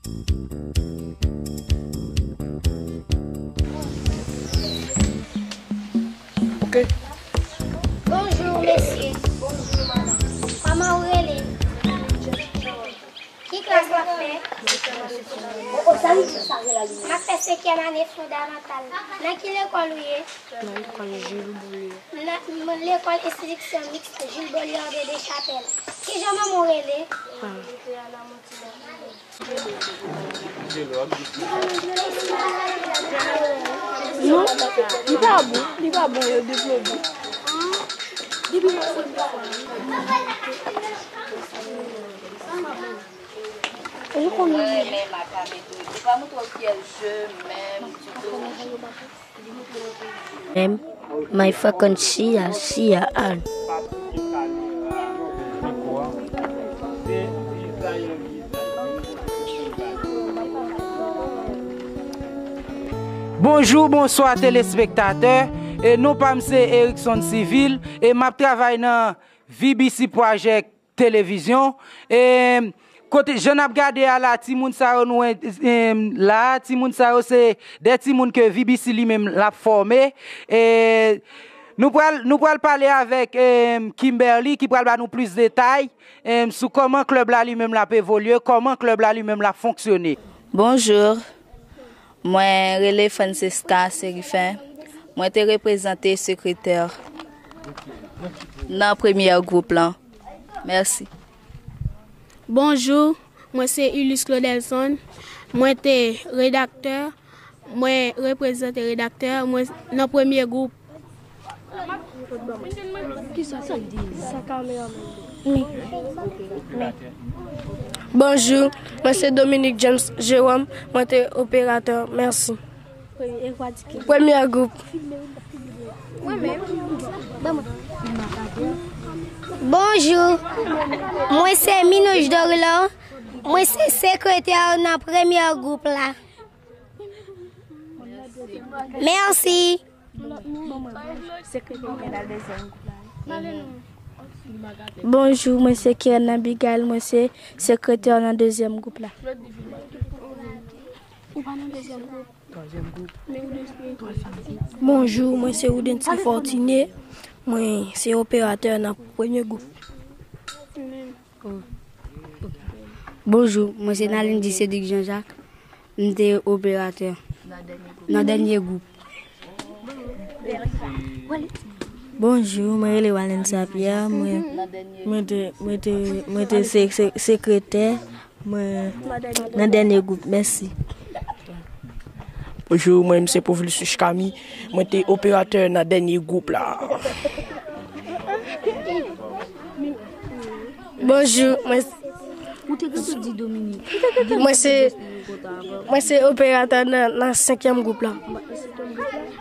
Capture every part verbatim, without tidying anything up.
Ok. Bonjou, mesye. Bonjou, madanm. Kòman w rele? Ki klas w ap fè? M ap fè senkyèm ane fondamantal. Nan ki lekòl ou ye? Nan lekòl Jules Beaulieu. Nan lekòl enstriksyon miks Jules Beaulieu de Deschapelles. Kijan manman w rele? Non, li pa bon, li pa bon, yo deplode. Ou konnen. Mwen renmen Makamé tou. Ou pa montre w fyèl je menm ditou. Em, my fucking Shia, Shia, an. Bonjou, bonswa, telespektatè. E non pa m se Erickson Civil, e m ap travay nan V B C Project Televizyon. E kote jan n ap gade a la, timoun sa yo nou, em, la, timoun sa yo se de timoun ke V B C li menm l ap fòme. E nou pral, nou pral pale avèk, em, Kimberly ki pral ba nou plis detay, em, sou kòman klèb la li menm l ap evolye, kòman klèb la li menm l ap fonksyone. Bonjou. Mwen rele Francesca Sériphin. Mwen te reprezante sekretè nan premyè gwoup lan. Mèsi. Bonjou, mwen se Ulysse Claudelson. Mwen te redaktè. Mwen reprezante redaktè mwen nan premye gwoup. Bonjou, mwen se Dominique James Jérôme, mwen te operatè. Mèsi. Premye gwoup. Bonjou, mwen se Minouche Dorilor, mwen se sekretè nan premye gwoup la. Mèsi. Bonjou, mwen se Keren Abigail, mwen se sekretè nan dezyèm gwoup la. Bonjou, mwen se Woudensi Fortuné, mwen se operatè nan premye gwoup. Bonjou, mwen se Nalindy Cédric Jean-Jacques. M te operatè nan dènye gwoup. Bonjou, mwen rele Walensa Pierre. Mwen, mwen te, mwen te, mwen te se, se, sekretè mwen nan dènye gwoup. Mèsi. Bonjou, mwen se Provilius Camille. Mwen te operatè nan dènye gwoup la. Bonjou, mwen, mwen se, mwen se operatè nan, nan senkyèm gwoup la.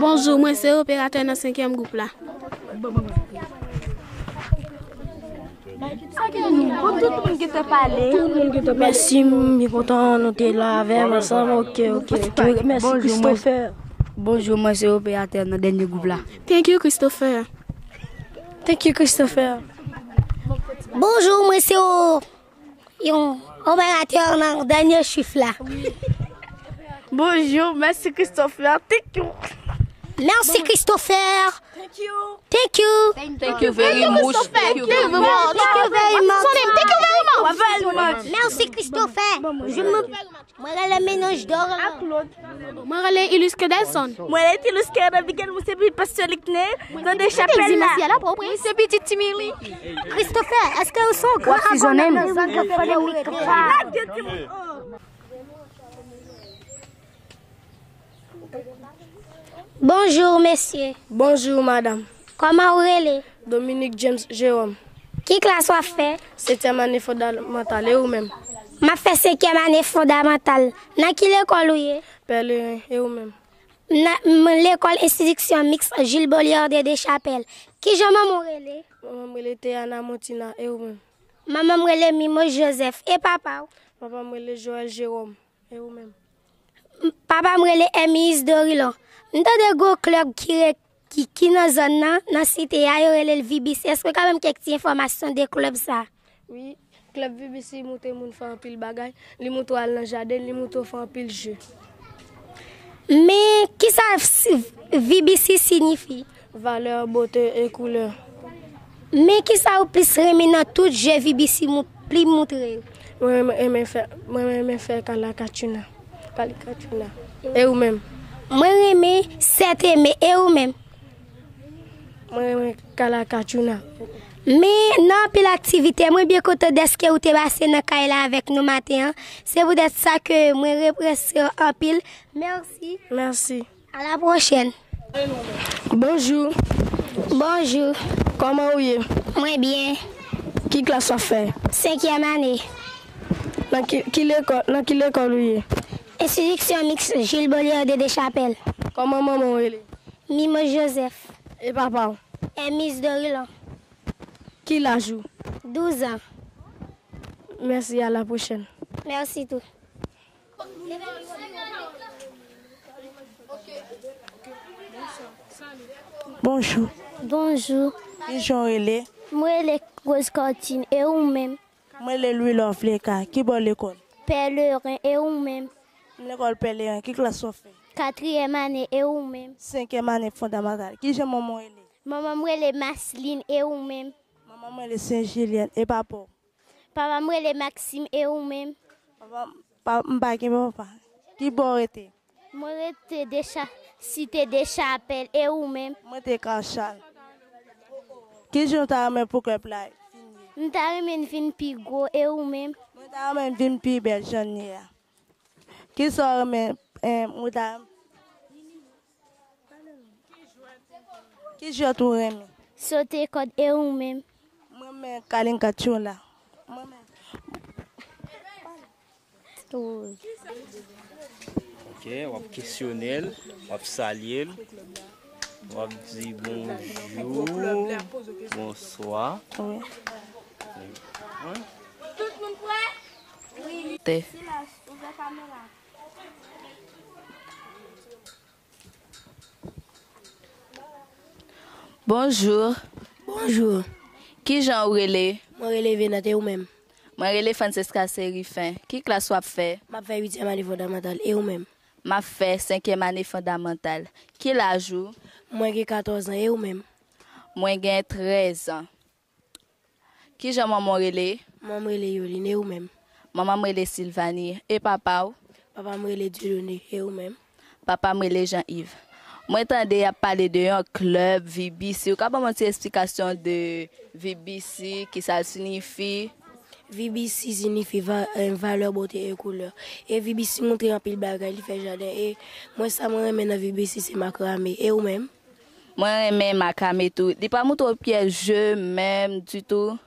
Bonjou, mwen se operatè nan senkyèm gwoup la. Tout moun gentan pale. Mèsi, m byen kontan nou te la avè m ansanm. Ok, ok, ok. Mèsi, Christopher. Bonjou, mwen se operatè nan dènye gwoup la. Thank you, Christopher. Thank you, Christopher. Bonjou, mwen se o-, yon operatè nan dènye chif la. Bonjou, mèsi Christopher. Thank you. Mèsi Christopher. Thank you. Thank you. Thank you very much. Thank you very much. Thank you very much. Thank you very much. Mèsi Christopher. Je me Mwen rele Menaj Dor la. Mwen rele Ilus Kedelson. Mwen rele Tilus Kedan Bigel, mwen se pitit pastè Likne, nan de chapèl la. Mwen se pitit Timili. Christopher, èske ou se yon gran abòne nan zòn ke fò de mikfa? Bonjou, mesye. Bonjou, madanm. Kòman ou rele? Dominique James Jérôme. Ki klas w ap fè? Setyèm ane fondamantal, e ou menm? M ap fè senkyèm ane fondamantal. Nan ki lekòl ou ye? Pèleren, e ou menm? Nan, m, lekòl enstriksyon miks Jules Beaulieu de Deschapelles. Kijan manman w rele? Manman m rele Teyana Montina, e ou menm? Manman m rele Mimos Joseph. E papa w? Papa m rele Joël Jérôme, e ou menm? Papa m rele Hermius Dorilon. M tande gon klèb ki re-, ki, ki nan zòn nan, nan site a, yo rele l V B C. Èske w ka ban m kèk ti enfòmasyon de klèb sa? Wi, Klèb V B C montre moun fè anpil bagay. Li montre w al nan jaden, li montre w fè anpil je. Men, kisa si-, V B C siyifi? Valè, bote e koulè. Men, kisa ou plis renmen nan tout je V B C mou-, pli montre yo? Mwen renmen, renmen fè, mwen renmen fè kalakatchouna. Kalikatchouna. E ou menm? Mwen renmen sèt eme. E ou menm? Mwen renmen kalakatchouna. Men, nan anpil aktivite, mwen byen kontan dèske ou te pase nan kay la avèk nou maten an. Se poutèt sa ke mwen remèsye w anpil. Mèsi. Mèsi. À la prochaine. Bonjou. Bonjou. Kòman ou ye? Mwen byen. Ki klas w ap fè? Senkyèm ane. Nan ki, ki lekòl, nan ki lekòl ou ye? Institution Mixte Jules Bolière de Deschapelles. Kòman manman w rele? Mimo Joseph. E papa w? Hermis Dorilon. Ki laj ou? Douz an. Mèsi, à la prochaine. Mèsi tou. Bonjou. Bonjou. Kijan w rele? Mwen rele Rose Cortine, e ou menm? Mwen rele Louis Love Leka. Ki bò lekòl? Pèleren, e ou menm? M lekòl Pèleren. Ki klas w ap fè? Katriyèm ane, e ou menm? Senkyèm ane fondamantal. Kijan manman w rele? Manman m rele Maslin, e ou menm? Manman m rele Sen Jilyèt, e papa w? Papa m rele Maxime, e ou menm? Papa m, pa, m pa gen papa. Ki bò w rete? Mwen rete Decha-, Site Dechapèl, e ou menm? Mwen rete Kachal. Kijan w ta renmen pou klèb la vin ye? M ta renmen n vin pi gwo, e ou menm? Mwen ta renmen n vin pi bèl jan n ye a. Kisa w renmen, em, ou ta, ki jwèt ou renmen? Sote kòd, e ou menm? Mwen renmen kalinka tchoula. Mwen renmen. Ok, w ap kesyone l, w ap salye l, w ap di bonjou, bonswa. Wi. Wi. Tout moun prè? Wi. Tè. Silans, ouvè kamera. Bonjou. Bonjou. Kijan ou rele? Mwen rele Venant, e ou menm? Mwen rele Francesca Sériphin. Ki klas w ap fè? M ap fè uityèm ane fondamantal, e ou menm? M ap fè senkyèm ane fondamantal. Ki laj ou? Mwen gen katòz an, e ou menm? Mwen gen trèz an. Kijan manman w rele? Manman m rele Yoline, e ou menm? Manman m rele Sylvanie. E papa w? Papa m rele Dieudonné, e ou menm? Papa m rele Jean Yves. Mwen tande y ap pale de yon klèb V B C. Ou ka ban mwen yon ti esplikasyon de V B C, kisa l siyifi? V B C siyifi va-, eh, valè, bote e koulè. E V B C montre anpil bagay, li fè jaden. E mwen, sa mwen renmen nan V B C se makrame. E ou menm? Mwen renmen makrame tou. Li pa montre w pyès je menm ditou.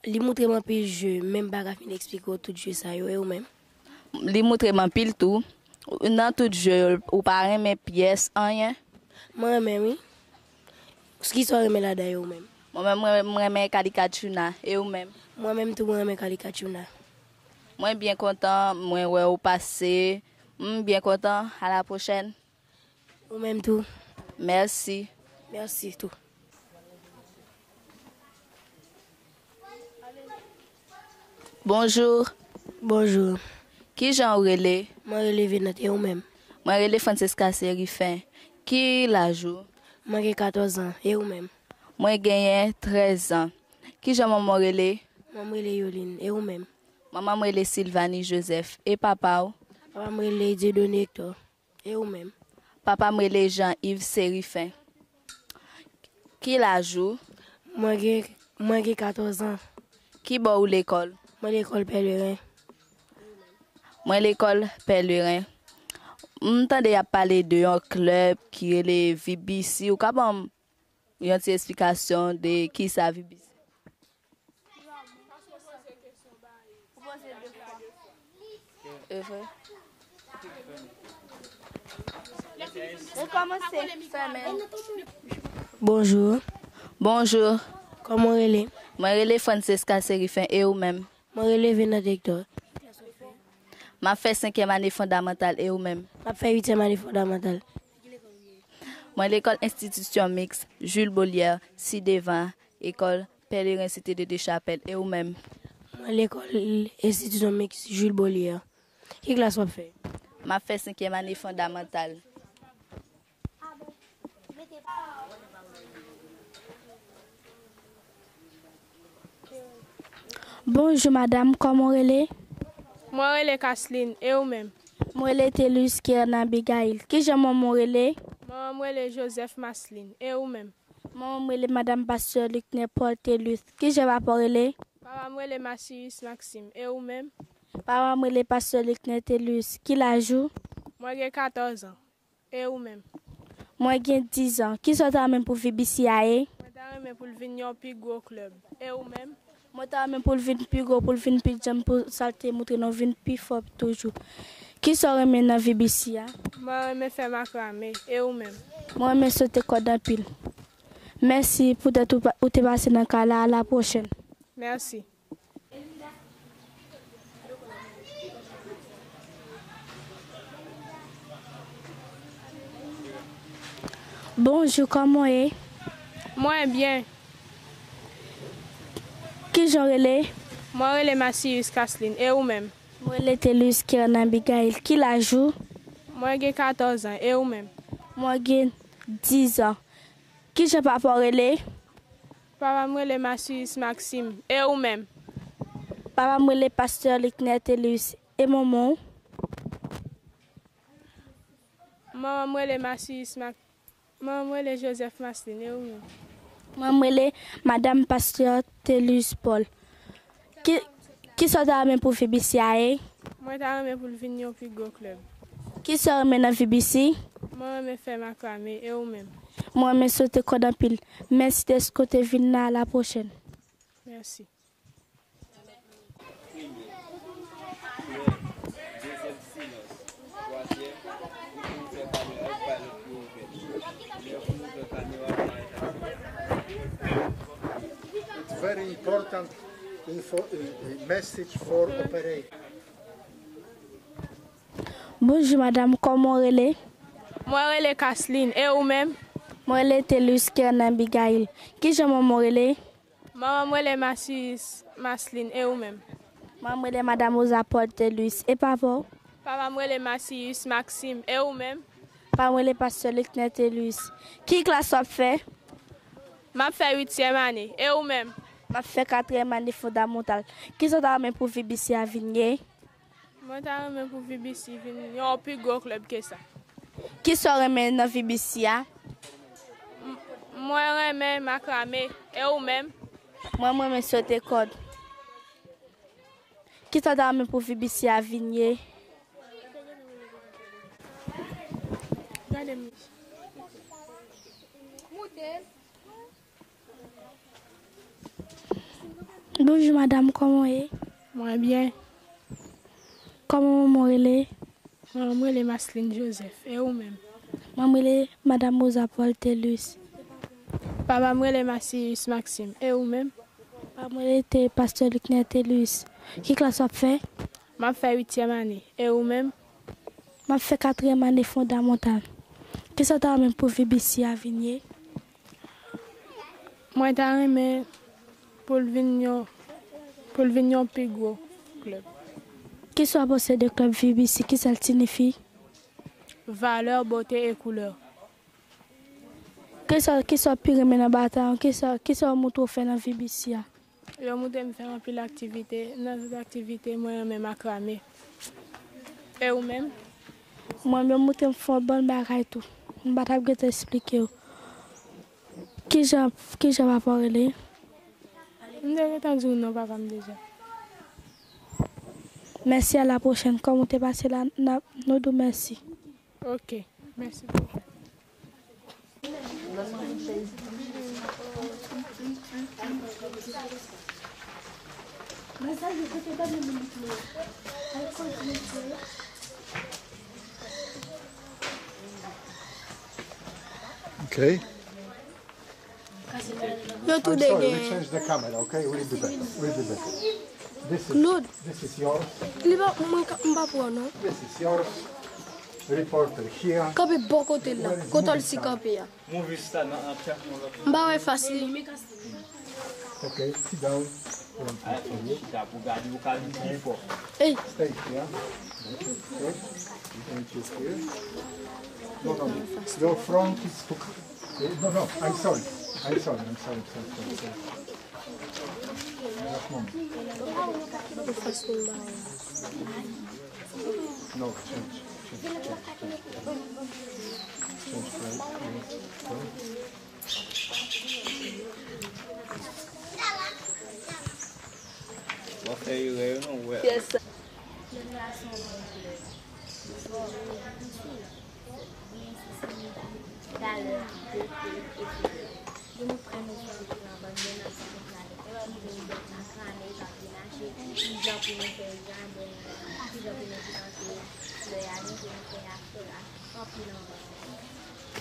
Li montre m anpil je, men m pa ka fin eksplike w tout je sa yo, e ou menm? Li montre m anpil tou. Nan tout je yo, ou pa renmen pyès anyen? Mwen renmen, wi. Kisa w renmen ladan yo, ou menm? Mwen menm, mwen, mwen renmen kalikatchouna, e ou menm? Mwen menm tou, mwen renmen kalikatchouna. Mwen byen kontan, mwen wè ou pase. M byen kontan, à la prochaine. Ou menm tou. Mèsi. Mèsi tou. Bonjou. Bonjou. Kijan ou rele? Mwen rele Venant, e ou menm? Mwen rele Francesca Sériphin. Ki laj ou? Mwen gen katòz an, e ou menm? Mwen genyen trèz an. Kijan manman w rele? Manman m rele Yoline, e ou menm? Manman m rele Sylvanie Joseph. E papa w? Papa m rele Dieudonné Hector. E ou menm? Papa m rele Jean Yves Sériphin. Ki laj ou? Mwen gen, mwen gen katòz an. Ki bò ou lekòl? Mwen lekòl Pèleren. Mwen lekòl Pèleren. M tande y ap pale de yon klèb ki rele V B C. Ou ka ban m yon ti esplikasyon de kisa V B C? E vre. Rekòmanse. Fèmen. Bonjou. Bonjou. Kòman w rele? Mwen rele Francesca Sériphin, e ou menm? Mwen rele Venant Hector. M ap fè senkyèm ane fondamantal, e ou menm? M ap fè uityèm ane fondamantal. Mwen lekòl Institution Mixte Jules Bolière, Sidevan, ekòl Pèleren Site de Dechapèl, e ou menm? Lekòl Enstiti Zon Miks Jules Beaulier. Ki klas w ap fè? M ap fè senkyèm ane fondamantal. Bonjou, madanm, kòman w rele? Mwen rele Kaslin, e ou menm? Mwen rele Telus Kerna Abigail. Kijan manman w rele? Manman m rele Joseph Maslin, e ou menm? Manman m rele Madanm Pastè Luckner Paul Telus. Kijan papa w rele? Papa m rele Macius Maxime, e ou menm? Papa m rele Pastè Luckner Telus. Ki laj ou? Mwen gen katòz an, e ou menm? Mwen gen diz an. Kisa w ta renmen pou V B C a ye? Mwen ta renmen pou l vin yon pi gwo klèb, e ou menm? Mwen ta renmen pou l vin pi gwo, pou l vin pi djanm, pou sa l te montre nou vin pi fò toujou. Kisa w renmen nan V B C a? Mwen renmen fè makrame, e ou menm? Mwen renmen sote kòd anpil. Mèsi poutèt ou pa- ou te pase nan kay la, a la pwochèn. Mèsi. Bonjou, kòman w ye? Mwen byen. Kijan w rele? Mwen rele Macius Kaslin, e ou menm? Mwen rele Telus Kerna Abigail. Ki laj ou? Mwen gen katòz an, e ou menm? Mwen gen diz an. Kijan papa w rele? Papa m rele Macius Maxime, e ou menm? Papa m rele Pastè Luckner Telus, e manman w? Manman m rele Macius Max- Manman m rele Joseph Maslin, e ou menm? Mwen m rele Madanm Pastè Telus Paul. Ki- Kisa w ta renmen pou V B C a ye? Mwen ta renmen pou l vin yon pi gwo klèb. Kisa w renmen nan V B C? Mwen renmen fè makrame, e ou menm? Mwen renmen sote kòd anpil. Mèsi dèske w te vin la, a la pwochèn. Mèsi. It's very important info, uh, uh, message for operator. Bonjou, madanm, kòman w rele? Mwen rele Kaslin, e ou menm? Mwen rele Telus Kerna Abigail. Kijan manman w rele? Manman m rele Macius Maslin, e ou menm? Mwen m rele Madanm Rosa Paul Telus, e papa w? Papa m rele Macius Maxime, e ou menm? Papa m rele Pastè Luckner Telus. Ki klas w ap fè? M ap fè uityèm ane, e ou menm? M ap fè katriyèm ane fondamantal. Kisa w ta renmen pou V B C a vin ye? Mwen ta renmen pou V B C vin yon pi gwo klèb ke sa. Kisa w renmen nan V B C a? M- Mwen renmen makrame. E ou menm? Mwen, mwen renmen sote kòd. Kisa w ta renmen pou V B C a vin ye? Gade m. Bonjou, madanm, kòman w ye? Mwen byen. Kòman manman w rele? Manman m rele Maslin Joseph. E ou menm? Mwen, m rele Madanm Rosa Paul Telus. Papa m rele Macius Maxime. E ou menm? Papa m rele te Pastè Luckner Telus. Ki klas w ap fè? M ap fè uityèm ane. E ou menm? M ap fè katriyèm ane fondamantal. Kisa w ta renmen pou V B C a vin ye? Mwen ta renmen pou l vin yon, pou l vin yon pi gwo klèb. Kisa w panse de klèb V B C? Kisa l siyifi? Valè, bote e koulè. Kisa, kisa w pi renmen nan batay an? Kisa, kisa w montre w fè nan V B C a? Yo montre m fè anpil aktivite. Nan tout aktivite, mwen renmen makrame. E ou menm? Mwen, yo montre m fè yon bann bagay tou. M pa t ap gentan esplike w. Kijan, kijan papa w rele? M te gentan di w non papa m deja. Mèsi, a la pwochèn. Kòm ou te pase la, n ap, nou di w mèsi. Ok, mèsi bokou. Ok. Yo tou de gen. Change the camera, okay? Will be better. Will be better. This is, Claude, this is yours. Li pa, mwen ka, m pa pran non. This is yours. Reporter here. Kanpe bò kote l la. Kote l si kanpe a. Movie star nan an pya. M pa wè fas li. Okay, sit down. Hold on, please, for you. Chita pou gade ou ka vin pi fò. Stay here. Okay. And just here. No, no, no. Your front is too. Eh, no, no. I'm sorry. I'm sorry. I'm sorry. Sorry. Sorry. Sorry. Just a moment. No, change. Change. Change. Change. Change. Right. Right. Right. W ap fè erè yo non, wè. Yes.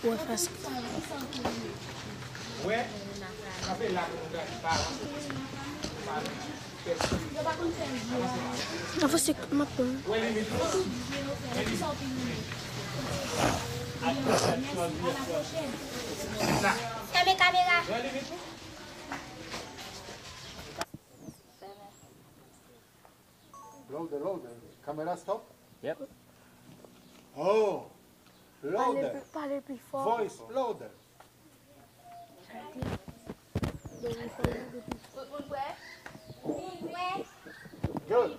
Wè fas. Avanse, m ap pran. Fèmen kamera. Loader, loader. Camera stop? Yep. Oh! Pale Loader. pi- pale pi fò. Voice loader. Tout moun prè? Tout moun prè? Good.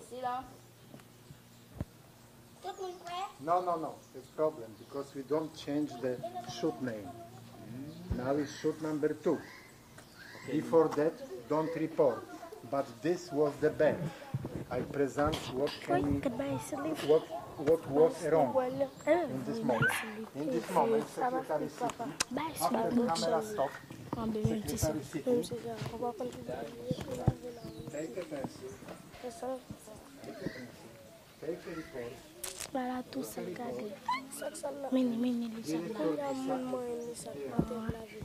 Silans. Tout moun prè? No, no, no. It's problem because we don't change the shoot name. Now it's shoot number two. Before that, don't report. But this was the bad. I present what can we, what what was wrong in this moment. In this moment, secretary sitting. After the camera stop, secretary sitting. Take a pencil. Take a pencil. Take a report. Bala tou sa gade. Mini, mini, li sa la.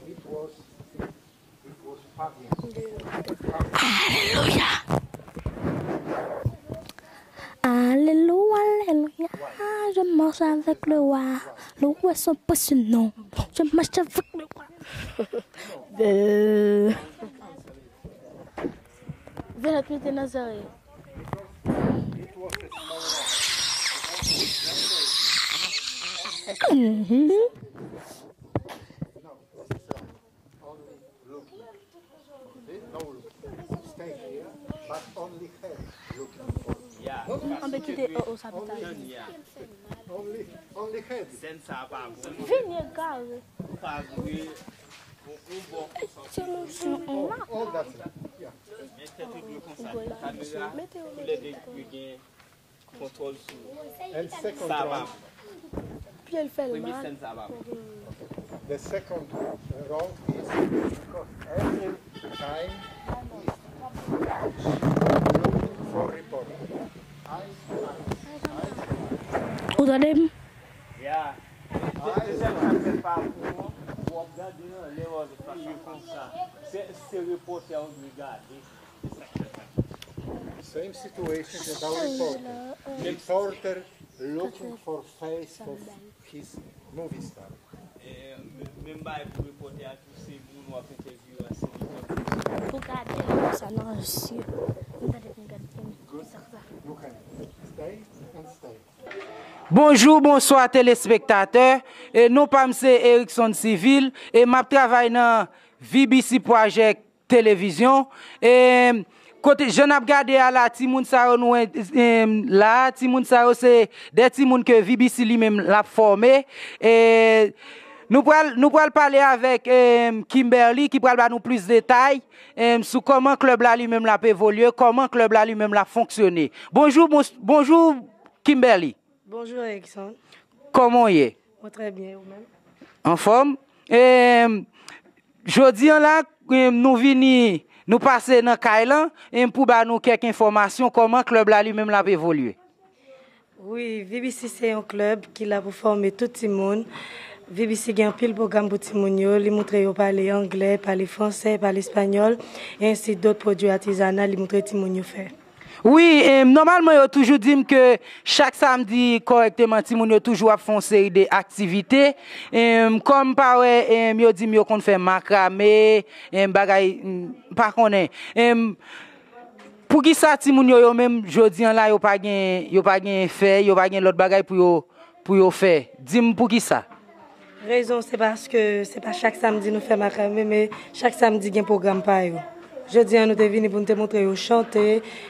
It was, it was Fabien. Alelouya. Alelouya, alelouya. Je marche avec le roi. Le roi est impressionnant. Je marche avec le roi. Euh. Venèt mete nan zòrèy. It was a small rock. Mhm. No, this is wrong. Only looking. See? No looking. Stay here, but only head looking for. Yeah. Anbe kite o o sa pita. Only, only, only head. Sèn sa pa bon. Vini egare. Ou pa dwe. Ou ou bon. Se moun sou ou la. All that. Yeah. Men tèt ou dwe konsa. Kamera, tou lè de yo gen kontwòl sou ou. And second Sa pa round, bon. Pye l fè l Premye mal. Sèn sa pa bon. the second round is because every time is looking for report. Eyes, eyes, eyes. Ou tande m? Ya. Se sèl sa k fè pa bon, w ap gade nan lè w ap pase konsa. Se se repòtè ou dwe gade. Same situation about reporter. Reporter looking for face of his movie star. Eh, men- Menm bagay pou repòtè a tou, se moun w ap entèvyou a, se li k ap Pou gade yo sa nan zye. M tande m gade m. Sa sa. Okay. Stay and stay. Bonjou, bonswa telespektatè. E non pa m se Erickson Civil e m ap travay nan V B C Project Televizyon. E kote jan n ap gade a la, timoun sa yo nou wè, em, la, timoun sa yo se de timoun ke V B C li menm l ap fòme. E nou pral nou pral pale avèk em, Kimberly ki pral ba nou plis detay em, sou kòman klèb la li menm l ap evolye, kòman klèb la li menm l ap fonksyone. Bonjou, bons- bonjou Kimberly. Bonjou Erickson. Kòman w ye? Mwen trè byen, ou menm? Anfòm? Em, jodi an la, em, nou vini, nou pase nan kay lan, em, pou ba nou kèk enfòmasyon kòman klèb la li menm l ap evolye. Wi, V B C se yon klèb ki la pou fòme tout timoun. V B C gen anpil pwogram pou timoun yo. Li moutre yo pale anglè, pale fransè, pale espanyòl, e ensi dòt pwodui atizanal li moutre timoun yo fè. Wi, em, nòmalman yo toujou di m ke chak samdi kòrèkteman timoun yo toujou ap fè yon seri de aktivite. Em, kòm pa wè, em, yo di m yo konn fè makrame, em, bagay, m pa konnen. Em, poukisa timoun yo, yo menm jodi an la, yo pa gen, yo pa gen fè, yo pa gen lòt bagay pou yo, pou yo fè? Di m poukisa. Rezon se paske se pa chak samdi nou fè makrame, men chak samdi gen pwogram pa yo. Jodi an nou te vini pou nou te montre yo chante,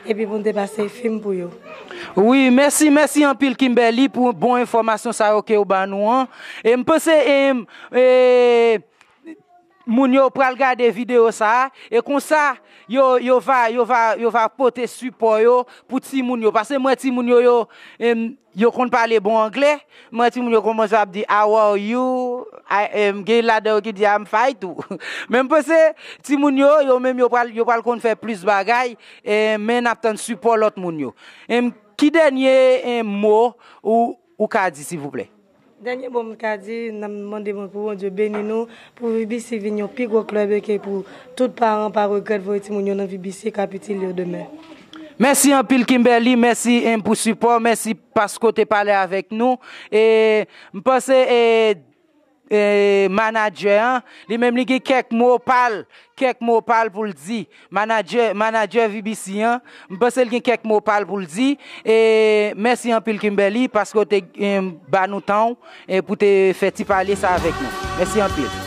epi pou nou te pase fim pou yo. Wi, mèsi, mèsi anpil Kimberly pou bon enfòmasyon sa yo ke ou ba nou an. E m panse e, e, moun yo pral gade videyo sa a, e konsa yo, yo va, yo va, yo va pote sipò yo pou timoun yo. Paske m wè timoun yo, yo, em, yo konn pale bon anglè. M wè timoun yo kòmanse ap di "How are you?" I, em, gen ladan yo ki di "I'm fine" tou. Men m panse timoun yo, yo menm yo pral, yo pral konn fè plis bagay, e, men n ap tann sipò lòt moun yo. Em, ki dènye, em, mo ou, ou ka di, silvouplè? Dènye mo m ka di, n ap mande Bondye pou Bondye beni nou, pou V B C vin yon pi gwo klèb e ke pou tout paran pa regrèt voye timoun yo nan V B C k ap itil yo demen. Mèsi anpil Kimberly, mèsi, em, pou sipò, mèsi paske w te pale avèk nou. E m panse e, e, manadjè an, li menm li gen kèk mo pa l, kèk mo pa l pou l di. Manadjè, manadjè V B C an, m panse l gen kèk mo pa l pou l di. E mèsi anpil Kimberly paske w te, em, ba nou tan w, e pou te fè ti pale sa avèk nou. Mèsi anpil.